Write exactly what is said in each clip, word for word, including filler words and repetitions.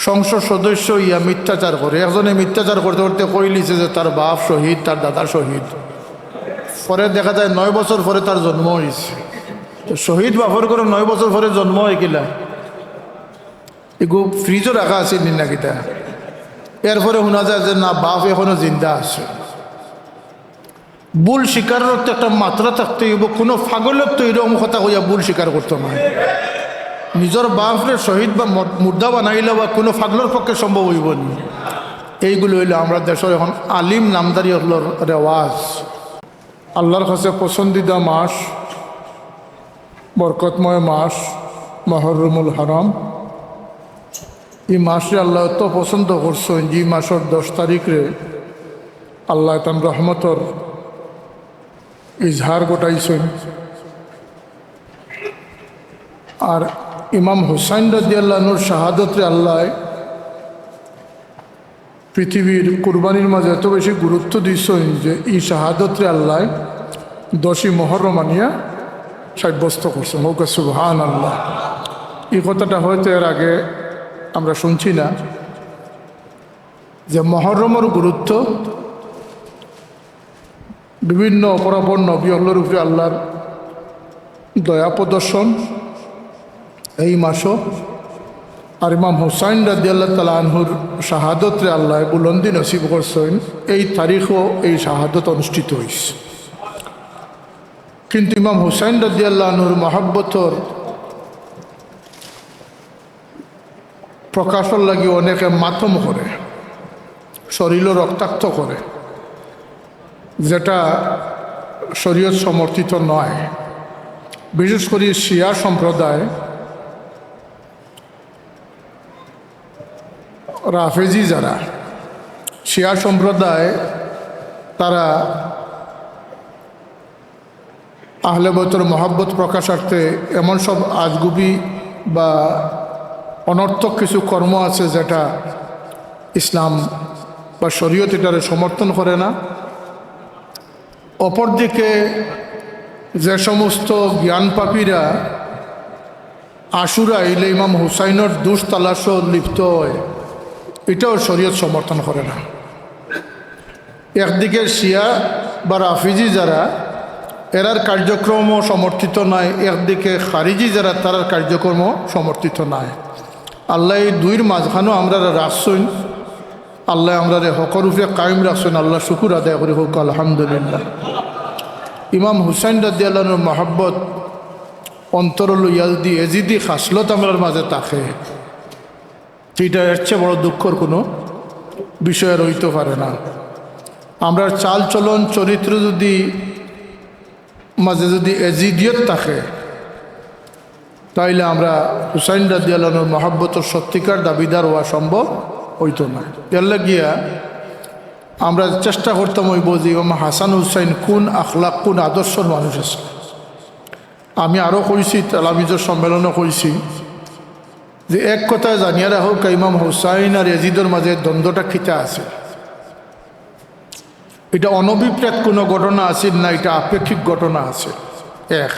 সংসদ সদস্য ইয়া মিথ্যাচার করে। একজনে মিথ্যাচার করতে করতে কইলিছে যে তার বাপ শহীদ, তার দাদা শহীদ। পরে দেখা যায় নয় বছর পরে তার জন্ম হয়েছে। তো শহীদ বাপর করে নয় বছর পরে জন্ম হয় কিলা? এগু ফ্রিজও রাখা আছে নি না কিতা? এরপরে শোনা যায় যে না, বাপ এখনো জিন্দা আছে। ভুল স্বীকারর তো একটা মাত্রা থাকতে হইব। কোনো পাগলর তো এরকম কথা কইয়া ভুল স্বীকার করতো না। নিজের বাপরে শহীদ বা মর-, মুর্দা বানাইলে বা কোনো পাগলর পক্ষে সম্ভব হইব নি। এইগুলো হইলো আমরা দেশের এখন আলিম নামধারী হকলর রেওয়াজ। আল্লাহর কাছে পছন্দিদা মাস, বরকতময় মাস, মহরমুল হারাম। এই মাসে আল্লাহ এত পছন্দ করছেন যে এই মাসের দশ তারিখরে আল্লাহ তান রহমতর ইজহার ঘটাইছেন। আর ইমাম হুসাইন রাদিয়াল্লাহু আনহুর শাহাদতরে আল্লাহ পৃথিবীর কুরবানির মাঝে এত বেশি গুরুত্ব দিছেন যে এই শাহাদতরে আল্লাহ দশই মহরম আনিয়া সাব্যস্ত করছেন। হোক সুবহানাল্লাহ। এই কথাটা হয়তো এর আগে আমরা শুনছি না, যে মহরমর গুরুত্ব বিভিন্ন অপরাপর নবী হকলর উপরে আল্লাহর দয়া প্রদর্শন এই মাসও। আর ইমাম হুসাইন রাদিয়াল্লাহু তাআলা আনহুর শাহাদতরে আল্লাহ বুলন্দি নসিব করছেন। এই তারিখও এই শাহাদত অনুষ্ঠিত হয়েছে। কিন্তু ইমাম হুসাইন রাদিয়াল্লাহু আনহুর মহব্বতর প্রকাশর লাগি অনেকে মাতম করে, শরীরও রক্তাক্ত করে, যেটা শরীয়ত সমর্থিত নয়। বিশেষ করে শিয়া সম্প্রদায়, রাফেজি যারা শিয়া সম্প্রদায়, তারা আহলে বয়তর মহব্বত প্রকাশার্থে এমন সব আজগুবি বা অনর্থক কিছু কর্ম আছে যেটা ইসলাম বা শরীয়ত এটারে সমর্থন করে না। অপরদিকে যে সমস্ত জ্ঞানপাপীরা আশুরা আইলে ইমাম হুসাইনর দুষ তালাশও লিপ্ত হয়, এটাও শরীয়ত সমর্থন করে না। একদিকে শিয়া বা রাফিজি যারা, এরার কার্যক্রমও সমর্থিত নয়, একদিকে খারিজি যারা, তারার কার্যক্রমও সমর্থিত নয়। আল্লাহ এই দুইর মাঝখানো আমরারে রাখছইন, আল্লাহ আমরারে হকর উপরে কায়েম রাখছইন, আল্লাহ শুকুর আদায় করি, হোক আলহামদুলিল্লাহ। ইমাম হুসাইন রাদিয়াল্লাহু আনহুর মহব্বত অন্তর লইয়া যদি এজিদি খাসলত আমরার মাঝে থাকে, তো এটা এর চেয়ে বড় দুঃখর কোনো বিষয় আর হইতে পারে না। আমরার চাল চলন চরিত্র যদি মাঝে যদি এজিদিয়ত থাকে, তাইলে আমরা হুসাইন রাদিয়াল্লাহু আনহুর মহব্বতর সত্যিকার দাবিদার হওয়া সম্ভব হইতো না। এর লাগিয়া আমরা চেষ্টা করতাম হইব যে ইমাম হাসান হুসাইন কোন আখলাক, কোন আদর্শর মানুষ আছে। আমি আরও কইছি, তালামিজর সম্মেলনও কইছি যে এক কথায় জানিয়া রাখো, ইমাম হুসাইন আর এজিদর মাঝে দ্বন্দ্বটা কিতা আছে। এটা অনভিপ্রেত কোনো ঘটনা আছিল না, এটা আপেক্ষিক ঘটনা আছিল। এক।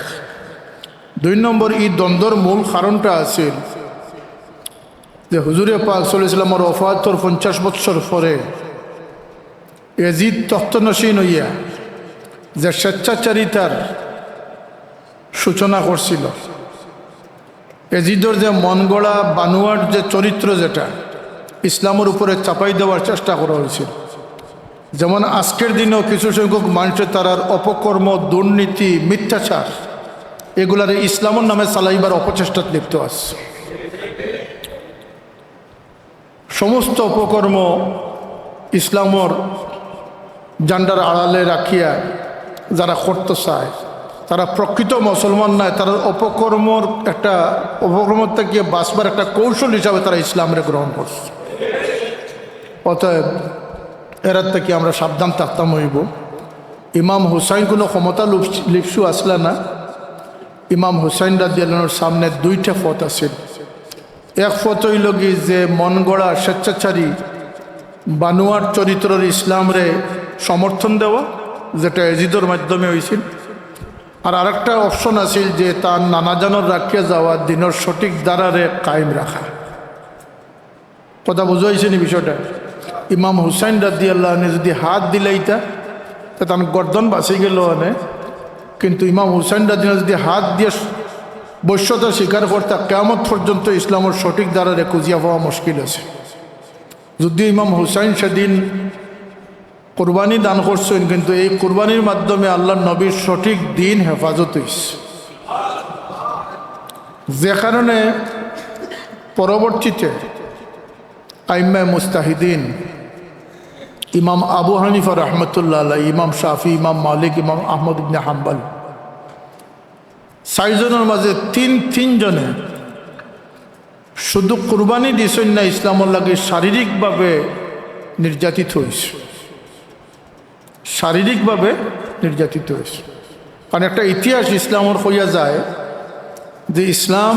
দুই নম্বর, এই দ্বন্দ্বর মূল কারণটা আছিল যে হুজুরে পাক সাল্লাল্লাহু আলাইহি ওয়াসাল্লামর ওফাতর পঞ্চাশ বৎসর পরে এজিদ তখ্তনশীন হইয়া যে স্বেচ্ছাচারিতার সূচনা করছিল, এজিদর যে মন গড়া বানোয়াট যে চরিত্র, যেটা ইসলামের উপরে চাপাই দেওয়ার চেষ্টা করা হয়েছিল। যেমন আজকের দিনেও কিছু সংখ্যক মানুষের তারার অপকর্ম, দুর্নীতি, মিথ্যাচার, এগুলারে ইসলামের নামে চালাইবার অপচেষ্টাত লিপ্ত আছে। সমস্ত অপকর্ম ইসলামর জান্ডার আড়ালে রাখিয়া যারা করতে চায়, তারা প্রকৃত মুসলমান নয়, তারা অপকর্মর একটা, অপকর্ম থেকে বাঁচবার একটা কৌশল হিসাবে তারা ইসলামরে গ্রহণ করছে। অতএব এরার থেকে আমরা সাবধান থাকতাম হইব। ইমাম হুসাইন কোনো ক্ষমতা লুপ-, লিপসু আসলা না। ইমাম হুসাইন রাদিয়াল্লাহু আনহুর সামনে দুইটা পথ আছে। এক পথ হইল কি যে মন গড়া স্বেচ্ছাচারী বানোয়াট চরিত্রর ইসলামরে সমর্থন দেওয়া, যেটা এজিদর মাধ্যমে হয়েছিল। আর আরেকটা অপশন আছিল যে তার নানা জানর রাখিয়া যাওয়া দ্বীনর সঠিক ধারারে কায়েম রাখা। কথা বুঝা অইছে নি বিষয়টা? ইমাম হুসাইন রাদিয়াল্লাহু আনহু যদি হাত দিলাইতা, তে তান গর্দন বাঁচি গেল অনে। কিন্তু ইমাম হুসাইন রাদিয়াল্লাহু আনহু যদি হাত দিয়া বশ্যতা স্বীকার করতা, কিয়ামত পর্যন্ত ইসলামর সঠিক ধারারে খুঁজিয়া পাওয়া মুশকিল আছে। যদিও ইমাম হুসাইন সেদিন কুরবানি দান করছইন, কিন্তু এই কুরবানির মাধ্যমে আল্লাহর নবীর সঠিক দ্বীন হেফাজত অইছে। যে কারণে পরবর্তীতে আইম্মায়ে মুজতাহিদিন, ইমাম আবু হানিফা রহমতুল্লাহ আলাইহি, ইমাম শাফি, ইমাম মালিক, ইমাম আহমদ ইবনে হাম্বল, চাইরজনর মাঝে তিন, তিনজনে শুধু কুরবানি দিছইন না, ইসলামর লাগি শারীরিকভাবে নির্যাতিত অইছে, শারীরিকভাবে নির্যাতিত অইছে। কারণ একটা ইতিহাস ইসলামর কইয়া যায় যে ইসলাম,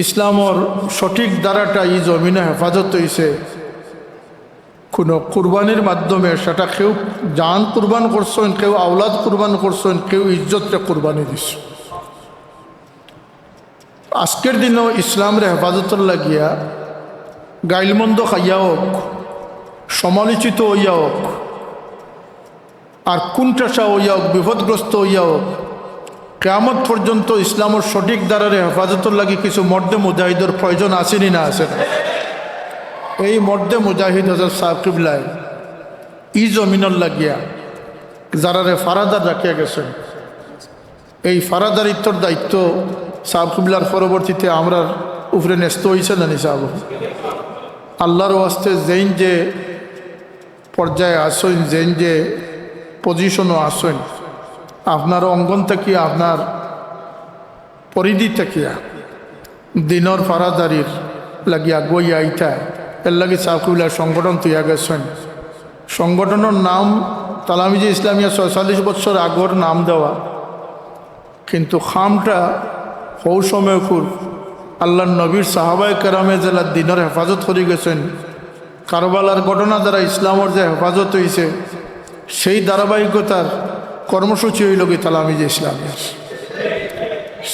ইসলামর সঠিক ধারাটা ই জমিনো হেফাজত অইছে কোনো কুরবানির মাধ্যমে। সেটা কেউ জান কুরবান করছইন, কেউ আওলাদ কুরবান করছইন, কেউ ইজ্জতরে কুরবানি দিছইন। আজকের দিনও ইসলামরে হেফাজতর লাগিয়া গাইলমন্দ খাইয়া অউক, সমালোচিত অইয়া অউক, আর কুণ্ঠাসা অইয়া অউক, বিপদগ্রস্ত অইয়া অউক, কিয়ামত পর্যন্ত ইসলামর সঠিক ধারারে হেফাজতর লাগি কিছু মর্দে মুজাহিদর প্রয়োজন আছে নি না আছে না? এই মর্দে মুজাহিদ হজরত ছাব কিবলায় ই জমিনর লাগিয়া যারারে ফারাদার রাখিয়া গেছইন, এই ফারাদারিত্বর দায়িত্ব ছাব কিবলার পরবর্তীতে আমরার উপরে ন্যস্ত অইছে না নি ছাব? আল্লাহর ওয়াস্তে যেইন যে পর্যায়ে আছইন, যেইন যে পজিশনো আছইন, আপনার অঙ্গন থাকিয়া, আপনার পরিধি থাকিয়া দ্বীনর ফারাদারির লাগি আগুয়াইয়া আইতা, এর লাগি ছাব কিবলায় সংগঠন থইয়া গেছইন। সংগঠনর নাম তালামিজে ইসলামিয়া, ছয়চল্লিশ বছর আগর নাম দেওয়া, কিন্তু কামটা হউ সময়কুর আল্লাহর নবীর সাহাবায়ে কেরামে যেলা দ্বীনর হেফাজত করি গেছইন, কারবালার ঘটনা দ্বারা ইসলামর যে হেফাজত অইছে, সেই ধারাবাহিকতার কর্মসূচি অইলো গি তালামিজে ইসলামিয়ার,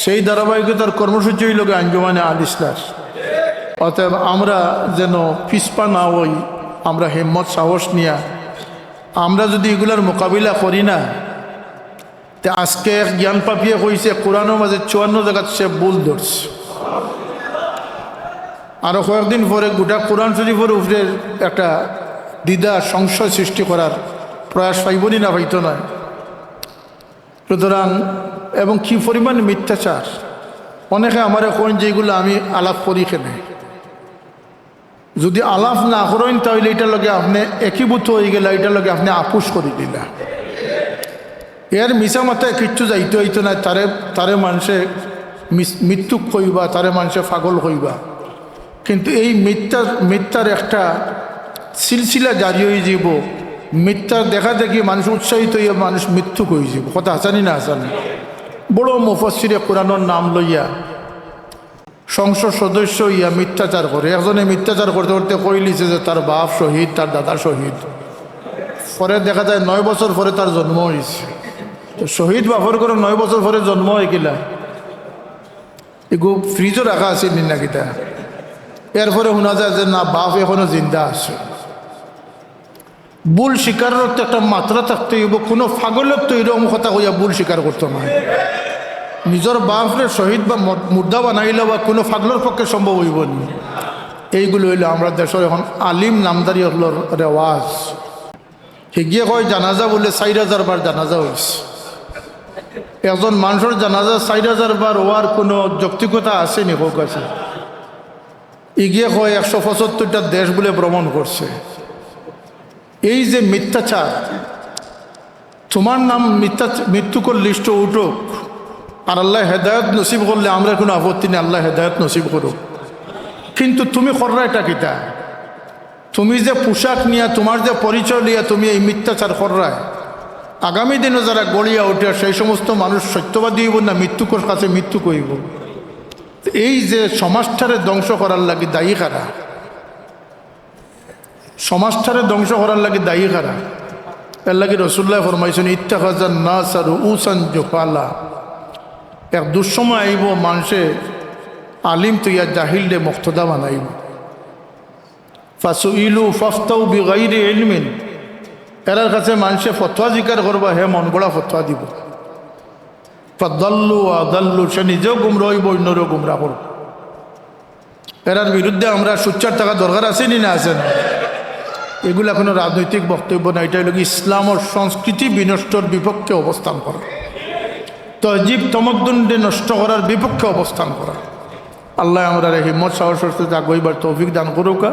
সেই ধারাবাহিকতার কর্মসূচি অইলো গি আঞ্জুমানে আল ইসলাহর। অতএব আমরা যেন পিছপা না অই, আমরা হিম্মত সাহস নিয়া আমরা যদি ইগুলার মোকাবিলা করি না, তে আজকে এক জ্ঞান পাপিয়ে কইছে, কোরআনর মাঝে চুয়ান্ন জাগাত সে ভুল ধরছে। আরো কয়েকদিন পরে গোটা কোরআন শরীফর উপরে একটা দ্বিধা, সংশয় সৃষ্টি করার প্রয়াস পাইবো নি না পাইতো নায়। সুতরাং, এবং কি পরিমাণ মিথ্যাচার, অনেকে আমারে কইন যে ইগুলা আমি আলাপ করি কেনে। যদি আলাপ না করইন, তাইলে ইটার লগে আপনে একীভূত অইগেলা, ইটার লগে আপনে আপোষ করি দিলা। এর মিছা মাতায় কিচ্ছু যাইতো অইতো নায়, তারে, তারে মানষে মিস-, মিথ্যুক কইবা, তারে মানষে পাগল কইবা। কিন্তু এই মিথ্যা, মিথ্যার একটা সিলসিলা জারি অইযিবো। মিথ্যার দেখা দেখি মানুষ উৎসাহিত অইয়া মানুষ মিথ্যুক অইযিবো। কথা হাছা নি না হাছা নায়? বড় মুফাসসিরে কোরআনর নাম লইয়া সংসদ সদস্য অইয়া মিথ্যাচার করে। একজনে মিথ্যাচার করতে করতে কইলিছে যে তার বাপ শহীদ, তার দাদা শহীদ। পরে দেখা যায় নয় বছর পরে তার জন্ম অইছে। তো শহীদ বাপর ঘরো নয় বছর পরে জন্ম অয় কিলা? ইগু ফ্রিজো রাখা আছিল নি না কিতা? এরপরে হুনা যায় যে না, বাপ এখনো জিন্দা আছে। ভুল স্বীকারর তো একটা মাত্রা থাকতে অইবো, কুনু পাগলর তো ইরকম কথা কইয়া ভুল স্বীকার করতো নায়। নিজর বাপরে শহীদ বা মর-, মুর্দা বানাইলা বা কুনু পাগলর পক্ষে সম্ভব অইবো নি। এইগুলা অইলো আমরার দেশর এখন আলিম নামধারী অকলর রেওয়াজ। হিগিয়ে কয় জানাজা বুলে চাইর হাজার বার জানাজা অইছে। একজন মানষর জানাজা চাইর হাজার বার অওয়ার কুনু যৌক্তিকতা আছে নি? কউক্কা চাইন। ইগিয়ে কয় একশো পঁচাত্তরটা দেশ বুলে ভ্রমণ করছে। এই যে মিথ্যাচার, তুমার নাম মিথ্যা, মিথ্যুকর লিস্টো উঠুক, আর আল্লায় হেদায়েত নসিব করলে আমরার কুনু আপত্তি নাই, আল্লায় হেদায়েত নসিব করুক। কিন্তু তুমি কররায়টা কিতা? তুমি যে পোশাক নিয়া, তুমার যে পরিচয় লইয়া তুমি এই মিথ্যাচার কররায়, আগামী দিনো যারা গড়িয়া উঠে, সেই সমস্ত মানুষ সত্যবাদী অইবো না মিথ্যুকর কাছে মিথ্যুক অইবো? এই যে সমাজটারে ধ্বংস করার লাগি দায়ী কারা? সমাজটারে ধ্বংস করার লাগি দায়ী কারা? এর লাগি রাসুলুল্লায় ফরমাইছইন, "ইত্তাখাযান নাসা রুউসান জুহালা।" এক দুঃসময় আইবো, মানষে আলিম থইয়া জাহিলরে মুক্তাদা বানাইবো। ফাসুইলু ফাফতাউ বিগাইরি ইলমিন। এরার কাছে মানষে ফতোয়া জিকার করবা, হে মন গড়া ফতোয়া দিবো। ফাদাল্লু ওয়া আদাল্লু, সে নিজেও গুমরা অইবো, অইন্যরেও গুমরা করবো। এরার বিরুদ্ধে আমরা সোচ্চার থাকা দরকার আছে নি না আছে না? এগুলা কুনু রাজনৈতিক বক্তব্য না, ইটা অইলো গি ইসলামর সংস্কৃতি বিনষ্টর বিপক্ষে অবস্থান করা, তহজিব তমদ্দুনরে নষ্ট করার বিপক্ষে অবস্থান করা। আল্লায় আমরারে হিম্মত সাহসর সাথে আগুয়াইবার তৌফিক দান করুকা।